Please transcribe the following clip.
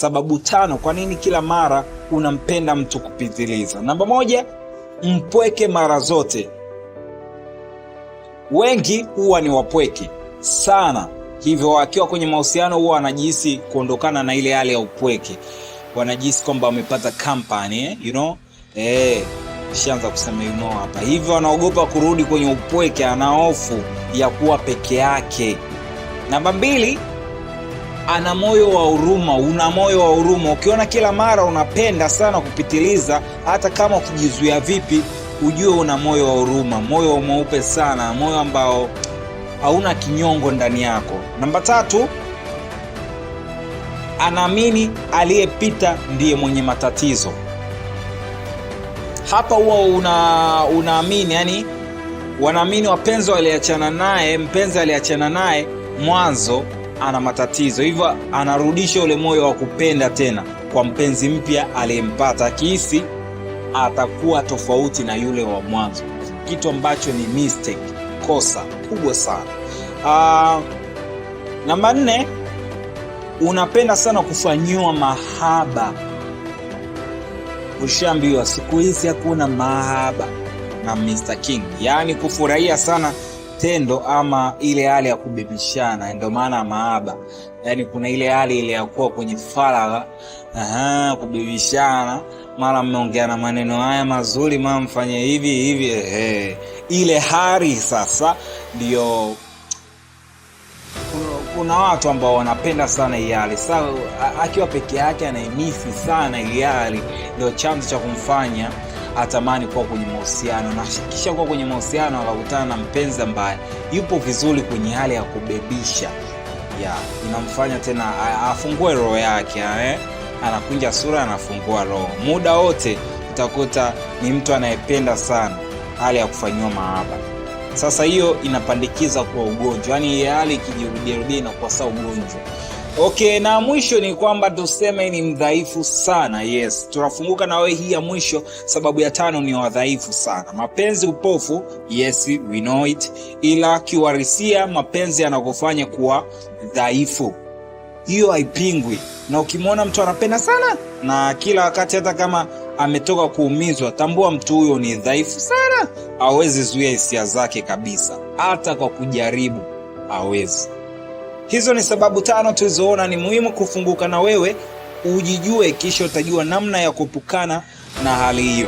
Sababu 5 kwa nini kila mara unampenda mtu kupitiliza. Namba 1, mpweke mara zote. Wengi huwa ni wapweke sana, hivyo wakiwa kwenye mahusiano huwa wanajihisi kuondokana na ile hali ya upweke, wanajihisi kwamba wamepata company, you know? Nishaanza kusema you know hapa. Hivyo wanaogopa kurudi kwenye upweke, ana hofu ya kuwa peke yake. Namba 2, ana moyo wa huruma. Una moyo wa huruma. Ukiona kila mara unapenda sana kupitiliza, hata kama ukijizuia vipi, ujue una moyo wa huruma, moyo mweupe sana, moyo ambao hauna kinyongo ndani yako. Namba 3, anaamini aliyepita ndiye mwenye matatizo. Hapa huwa unaamini, yani wanaamini wapenzi waliachana naye, mpenzi aliachana naye mwanzo ana matatizo, hivyo anarudisha ule moyo wa kupenda tena kwa mpenzi mpya aliyempata, akihisi atakuwa tofauti na yule wa mwanzo, kitu ambacho ni mistake, kosa kubwa sana. Namba 4, unapenda sana kufanyiwa mahaba. Ushaambiwa siku hizi hakuna mahaba na Mr. King, yaani kufurahia sana tendo ama ile hali ya kubebishana, ndio maana mahaba. Yaani kuna ile hali ile ya kuwa kwenye faragha, kubebishana, mara mmeongea na maneno haya mazuri, mara mfanye hivi hivi, Ile hali sasa ndio kuna watu ambao wanapenda sana hii hali. Sasa akiwa peke yake anaimisi sana hii hali, ndio chanzo cha kumfanya atamani kuwa kwenye mahusiano, na kisha kuwa kwenye mahusiano akakutana na mpenzi ambaye yupo vizuri kwenye hali ya kubebisha, inamfanya tena afungue roho yake, Anakunja sura, anafungua roho. Muda wote utakuta ni mtu anayependa sana hali ya kufanyiwa mahaba. Sasa hiyo inapandikiza kuwa ugonjwa, yaani hali ikijirudia inakuwa sawa ugonjwa. Okay, na mwisho ni kwamba tuseme ni mdhaifu sana. Yes, tunafunguka na wewe hii ya mwisho. Sababu ya 5 ni wadhaifu sana. Mapenzi upofu, yes we know it, ila kiuhalisia mapenzi yanakufanya kuwa dhaifu. Hiyo haipingwi. Na ukimwona mtu anapenda sana na kila wakati, hata kama ametoka kuumizwa, tambua mtu huyo ni dhaifu sana, hawezi zuia hisia zake kabisa, hata kwa kujaribu hawezi. Hizo ni sababu 5 tulizoona ni muhimu kufunguka na wewe ujijue, kisha utajua namna ya kuepukana na hali hiyo.